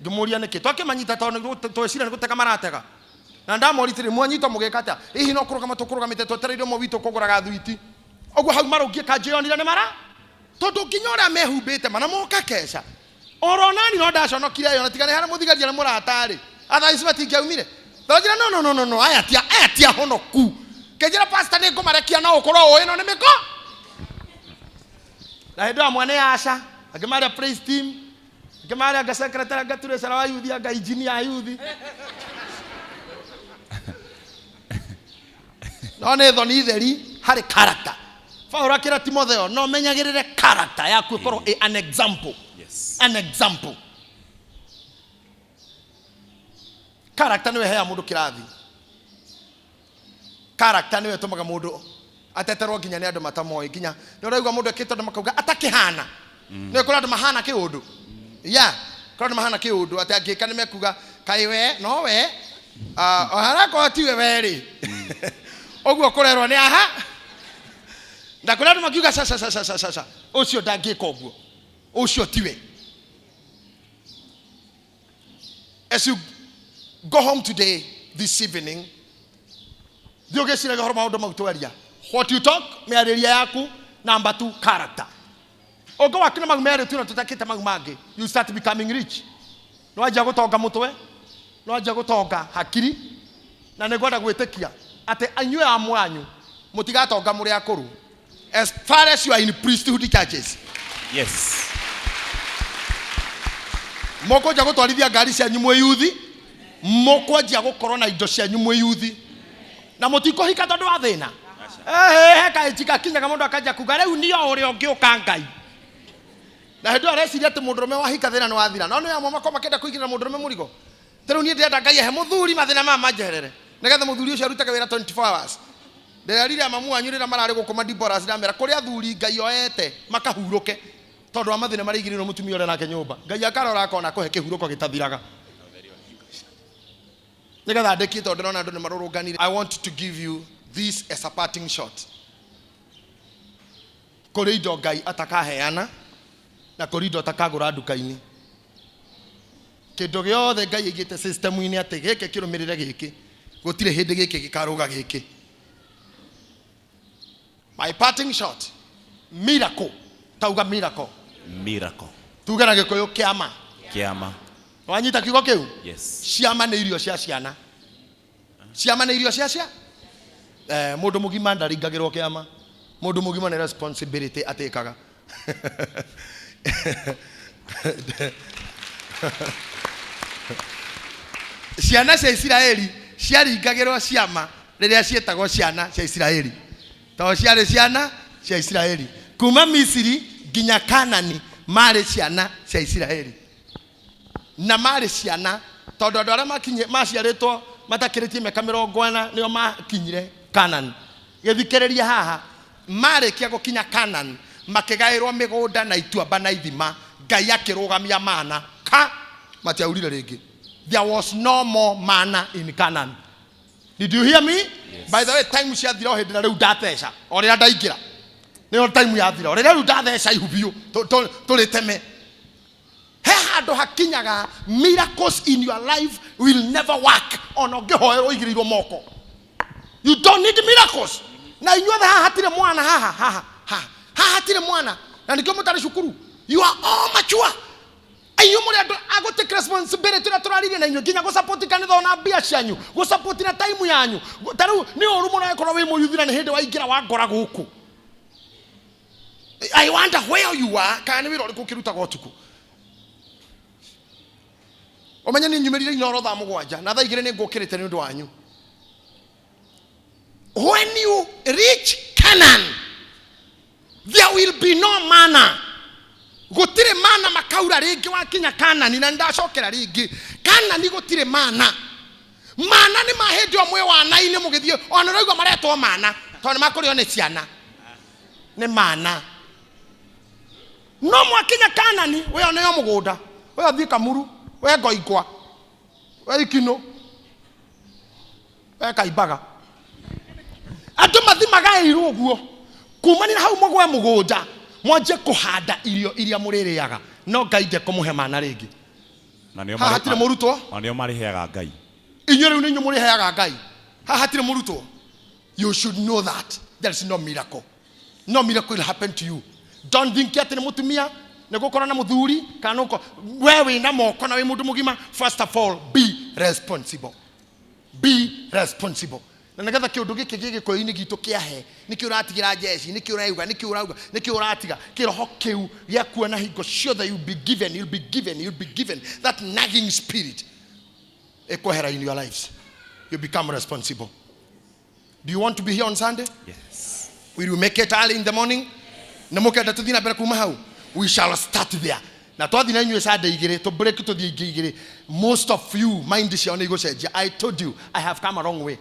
Ngĩmũria nĩkĩ twakĩmanyita, tondũ tweciria nĩ gũtega maratega. Na ndamorire mwanyitwo mũgĩka atĩa? Hihi no kũrũgama tũkũrũgamĩte twetereire ũmwe witũ kũgũraga thwiti. Ũguo hau marũngiĩ kanjũ yonire nĩ mara, tondũ nginya ũrĩa mehumbĩte mana moka kesha. Oro nani no ndaconokire ĩyo, na tiga nĩ harĩ mũthigari arĩ mũrata-rĩ, athaa ici matingĩaumire. Tondũ no no no no no, aya ti, aya ti ahonoku. Kĩnjĩra pastor nĩ ngũmarekia, no ũkorwo ũĩ no nĩ mĩko. Na hĩndĩ ĩyo amwe nĩ aca, angĩ marĩa praise team, angĩ marĩa anga secretary, anga treasurer wa youth, anga engineer a youth. No nĩ thoni theri harĩ character. Paulo akĩra Timotheo, no menyagĩrĩre character yaku ĩkorwo ĩ an example. Yes. An example. Character nĩwe ĩheaga mũndũ kĩrathi. Character nĩwe ĩtũmaga mũndũ ateterwo nginya nĩ andũ matamoĩ. Nginya nĩ ũraigua mũndũ ekĩte ũndũ makauga atakĩhana. Nĩ kũrĩ andũ mahana kĩũndũ. Yeah, kũrĩ andũ mahana kĩũndũ atĩ angĩka nĩ mekuga kaĩ we no we, o harakorwo tiwe we rĩ. Ũguo kũrerwo nĩ aha. Na kũrĩ andũ makiuga ca ca ca ca ca ca, ũcio ndangĩka ũguo, ũcio tiwe. As you go home today, this evening, thiĩ ũgĩciragia ũhoro maũndũ mau twaria. What you talk, mĩarĩrie yaku, number 2, character. Ũngĩwakina mau merĩ tu na tũtakĩte mau mangĩ, you start becoming rich. Nĩwanjia gũtonga mũtwe, nĩwanjia gũtonga hakiri, na nĩngwenda gwĩtĩkia atĩ inyuĩ amwe anyu mũtigatonga mũrĩ akũrũ. As far as you are in priesthood churches. Yes. Mũkwanjia gũtwarithia ngari cianyu mwĩ yuthi, mũkwanjia gũkorwo na indo cianyu mwĩ yuthi, na mũtikũhika tondũ wa thĩna. Ehe, kaĩ gakinyaga mũndũ akanjia kuga rĩu nio ũrĩa ũngĩũka Ngai. Na hĩndĩ ĩyo areciria atĩ mũndũrũme wahika thĩna nĩ wathira. No nĩ amwe makorwo makĩenda kũigĩrĩra mũndũrũme mũrigo. Ta rĩu niĩ ndĩrenda Ngai ahe mũthuri mathĩna maya manjeherere, nĩgetha mũthuri ũcio arutage wĩra 24 hours. Ndĩrerire mamu wanyu rĩrĩa mararĩ gũkũ Madiboras, ndamera kũrĩ athuri Ngai oete makahurũke tondũ wa mathĩna marĩa aigĩrĩirwo mũtumia ũrĩa nake nyũmba. Ngai akarora akona akũhe kĩhurũko gĩtathiraga. Nĩgetha ndĩkie tondũ ndĩrona andũ nĩ marũrũnganire. I want to give you this as a parting shot. Kũrĩ indo Ngai atakaheana na kũrĩ indo atakagũra nduka-inĩ. Kĩndũ gĩothe Ngai aigĩte system-inĩ atĩ gĩkĩ kĩrũmĩrĩre gĩkĩ, gũtirĩ hĩndĩ gĩkĩ gĩkarũga gĩkĩ. My parting shot, miracle. Tauga miracle. Miracle. Tuge na Gĩkũyũ kĩama. Kĩama. Wanyita kiugo kĩu? Yes. Ciama nĩ irio cia ciana. Ciama nĩ irio cia cia? Mũndũ mũgima ndaringagĩrwo kĩama. Mũndũ mũgima nĩ responsibility atĩkaga. Ciana cia Isiraeli ciaringagĩrwo ciama rĩrĩa ciĩtagwo ciana cia Isiraeli. Tondũ ciarĩ ciana cia Isiraeli. Kuma Misiri nginya Kanani marĩ ciana cia Isiraeli. Na marĩ ciana tondũ andũ arĩa maciarĩtwo matakĩrĩtie mĩaka mĩrongo ĩna nĩo makinyire Kanani. Gĩthikĩrĩria haha, marĩkia gũkinya Kanani makĩgaĩrwo mĩgũnda na ituamba na ithima. Ngai akĩrũgamia mana ka matiaurire rĩngĩ. There was no more manna in Canaan. Did you hear me? Yes. By the way, time ciathira o hĩndĩ na rĩu ndatheca. O rĩrĩa ndaingĩra. Nĩyo time yathira. O rĩrĩa rĩu ndatheca ihu biũ, tũrĩteme. He handũ hakinyaga miracles in your life will never work. Ona ũngĩhoerwo ũigĩrĩirwo moko. You don't need miracles. Na inyuothe haha hatirĩ mwana, haha, haha, haha. Haha hatirĩ mwana. Na nĩkĩo mũtarĩ cukuru. You are all mature. Inyuĩ mũrĩ andũ a gũ take responsibility ũrĩa tũraririe na inyuĩ, nginya gũ support kanitha ona mbia cianyu, gũ support na time yanyu. Ta rĩu nĩ ũru mũno angĩkorwo wĩ mũyuthi na nĩ hĩndĩ waingĩra wangora gũkũ. I wonder where you are, kana nĩ wĩra ũrĩkũ ũkĩrutaga ũtukũ. Ũmenye nĩ nyumĩrire Inooro thaa mũgwanja na thaa igĩrĩ nĩ ngũkĩrĩte nĩ ũndũ wanyu. When you reach Canaan, there will be no manna. Gũtirĩ mana makaura rĩngĩ wakinya Kanani, na ndacokera rĩngĩ Kanani gũtirĩ mana. Mana nĩ ma hĩndĩ ĩyo mwĩ wana-inĩ mũgĩthiĩ, ona ũraigua maretwo mana tondũ nĩ makũrĩo nĩ ciana, nĩ mana. No mwakinya Kanani, we oneo mũgũnda, we ũthiĩ Kamuru, we Ngoingwa, we Ikinũ, we Kaimbaga. Andũ mathimaga ĩirwo ũguo kumania na hau mũgwe mũgũnda mwanjie kũhanda irio iria mũrĩrĩaga, no Ngai ndekũmũhe mana rĩngĩ. Na nĩo Haha marĩ- hatirĩ mũrutwo. na nĩo marĩheaga Ngai. Inyuĩ rĩu nĩ inyuĩ mũrĩheaga Ngai. Haha hatirĩ mũrutwo. You should know that there is no miracle. No miracle will happen to you. Don't think atĩ nĩ mũtumia nĩ gũkorwo na mũthuri kana nĩ we wĩna moko na wĩ mũndũ mũgima. First of all, be responsible. Be responsible. Na nĩgetha kĩũndũ gĩkĩ gĩ gĩkũyũ-inĩ gitũ kĩahe, nĩkĩo ũratigĩra jeshi, nĩkĩo ũrauga, nĩkĩo ũrauga, nĩkĩo ũratiga. Kĩroho kĩu gĩa kuona hingo ciothe, you'll be given, you'll be given, you'll be given. That nagging spirit ĩkwehera in your lives. You become responsible. Do you want to be here on Sunday? Yes. Will you make it early in the morning? Na mũkenda tũthiĩ na mbere kuma hau? We shall start there. Na twathiĩ na inyuĩ Sunday igĩrĩ, tũ break tũthiĩ ingĩ igĩrĩ. Most of you mind ciao nĩ igũcenjia. I told you, I have come a long way.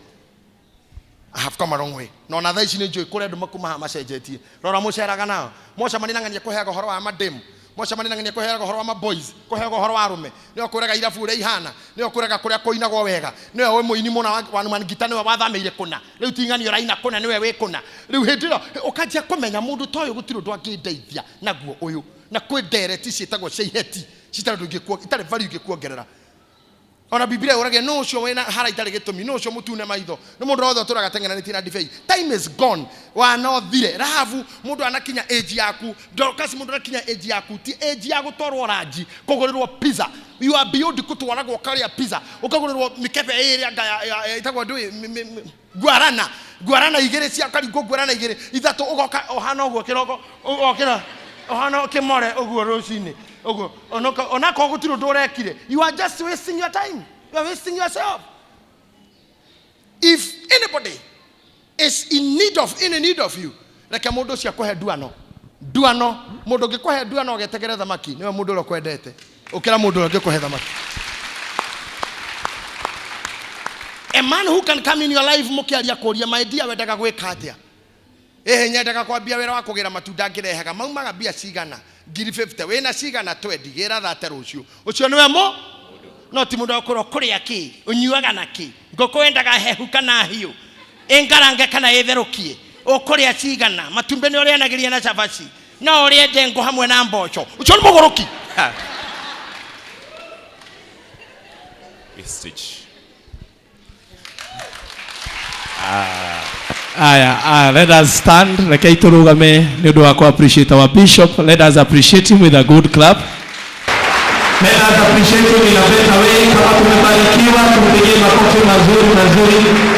I have come a long way. Na ona thaa ici nĩ njũĩ kũrĩa andũ makuma haha macenjetie. Rora mũceraga nao. Mwacemania na ng'ania kũheaga ũhoro wa mademu. Mwacemania na ng'ania kũheaga ũhoro wa maboys, kũheaga ũhoro wa arũme. Nĩwe ũkwĩraga irabu ũrĩa ihana, nĩwe ũkwĩraga kũrĩa kũinagwo wega, nĩwe wĩ mũini mũna wa wa ngita, nĩwe wathamĩire kũna. Rĩu ti ng'ania ũraina kũna, nĩwe wĩ kũna. Rĩu hĩndĩ ĩyo ũkanjia kũmenya mũndũ ta ũyũ gũtirĩ ũndũ angĩndeithia naguo ũyũ. Na kwĩ ndereti ciĩtagwo cia iheti, citarĩ ũndũ itarĩ value ingĩkuongerera. Ona Biblia ĩũragia nũ ũcio wĩna hara itarĩ gĩtũmi, nũ ũcio mũtune maitho, nĩ mũndũ wothe ũtũraga teng'eranĩtie na ndibei. Time is gone. Wanothire Rahabu, mũndũ anakinya age yaku, Dorcas, mũndũ anakinya age yaku, ti age ya gũtwarwo ranji, kũgũrĩrwo pizza. You are beyond gũtwaragwo ũkarĩa pizza, ũkagũrĩrwo mĩkebe ĩrĩa anga ya ĩtagwo ndũĩ, guarana, guarana igĩrĩ cia ũkaringwo guarana igĩrĩ ithatũ, ũgoka ũhana ũguo kĩroko, ũgokĩra ũhana kĩmore ũguo rũcinĩ ũguo, onakorwo gũtirĩ ũndũ ũrekire. You are just wasting your time. You are wasting yourself. If anybody is in need of any need of you, reke mũndũ ũcio akũhe nduano. Nduano, mũndũ ũngĩkũhe nduano ũgetegere thamaki, nĩwe mũndũ ũrĩa ũkwendete. Ũkĩra mũndũ ũrĩa ũngĩkũhe thamaki. A man who can come in your life mũkĩaria kũria, my dear, wendaga gwĩka atĩa? Ĩhĩ, nyendaga kwambia wĩra wa kũgĩra matunda ngĩrehaga. Maumaga mbia cigana? Ngiri 50. Wĩna cigana? 20. Gĩra thate rũciũ. Ũcio nĩwe mũ? No ti mũndũ wa kũrĩa kĩ? Ũnyuaga na kĩ? Ngũkũ wendaga hehu kana hiũ? Ĩngarange kana ĩtherũkie? Ũkũrĩa cigana? Matumbĩ nĩ ũrĩanagĩria na cabaci? No ũrĩe ndengũ hamwe na mboco? Ũcio nĩ mũgũrũki. Wastage. Aya, let us stand. Rekei tũrũgame nĩ ũndũ wa kũ appreciate our bishop. Let us appreciate him with a good clap. Let us appreciate him in a better way. Kama tumebarikiwa, tumpigie makofi mazuri mazuri.